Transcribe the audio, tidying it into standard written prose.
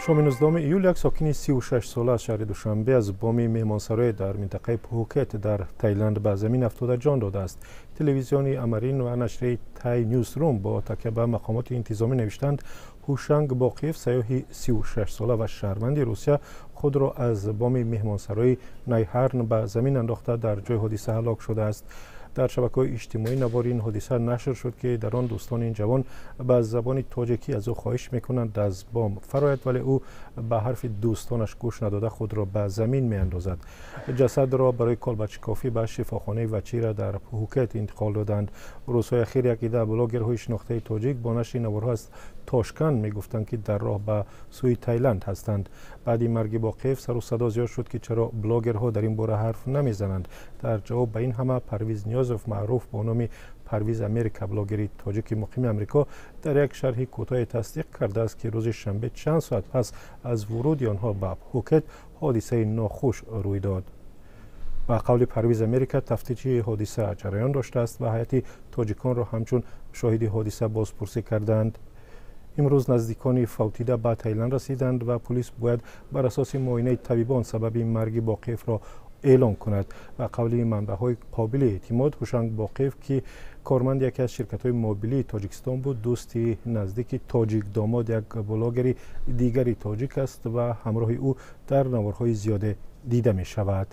Шоми 19 июл як сокини 36-сола аз шаҳри Душанбе аз боми меҳмонсарое дар минтақаи Пхукет дар Таиланд ба замин афтода ҷон додааст. Телевизиони Амарин ва нашрияи Тай Ньюсрум бо такя ба мақомоти интизомӣ навиштанд: Ҳушанг Боқиев, сайёҳи 36-сола ва шаҳрванди Русия, худро аз боми меҳмонсарои Найҳарн ба замин андохта, дар ҷои ҳодиса ҳалок шудааст. Дар шабакаҳои иҷтимоӣ навори ин ҳодиса нашр шуд, ки дар он дӯстони ин ҷавон ба забони тоҷикӣ аз ӯ хоҳиш мекунанд аз бом фарояд, вале ӯ ба ҳарфи дӯстонаш гӯш надода, худро ба замин меандозад. Ҷасадро барои колбадшикофӣ ба шифохонаи Вачира дар Пхукет интиқол доданд. Рӯзҳои ахир як ида блогерҳои шинохтаи тоҷик бо нашри наворҳо аз Тошканд мегуфтанд, ки дар роҳ ба сӯи Таиланд ҳастанд. Баъди марги Боқиев сару садо зиёд шуд, ки чаро блогерҳо дар ин бора ҳарф намезананд. Дар ҷавоб ба ин ҳама Парвиз Ниёзов, маъруф бо номи Парвиз Америка, блогери тоҷики муқими Амрико, дар як шарҳи кӯтоҳе тасдиқ кардааст, ки рӯзи шанбе, чанд соат пас аз вуруди онҳо ба Пхукет, ҳодисаи нохуш рӯй дод. Ба қавли Парвиз Америка, тафтиши ҳодиса ҷараён доштааст ва ҳайати тоҷиконро ҳамчун шоҳиди ҳодиса бозпурсӣ карданд. Имрӯз наздикони фавтида ба Таиланд расиданд ва пулис бояд бар асоси муоинаи табибон сабаби марги Боқиевро эълон кунад. Ба қавли манбаъҳои қобили эътимод, Ҳушанг Боқиев, ки корманди яке аз ширкатҳои мобилии Тоҷикистон буд, дӯсти наздики Тоҷик Домод, як блогери дигари тоҷик аст, ва ҳамроҳи ӯ дар наворҳои зиёде дида мешавад.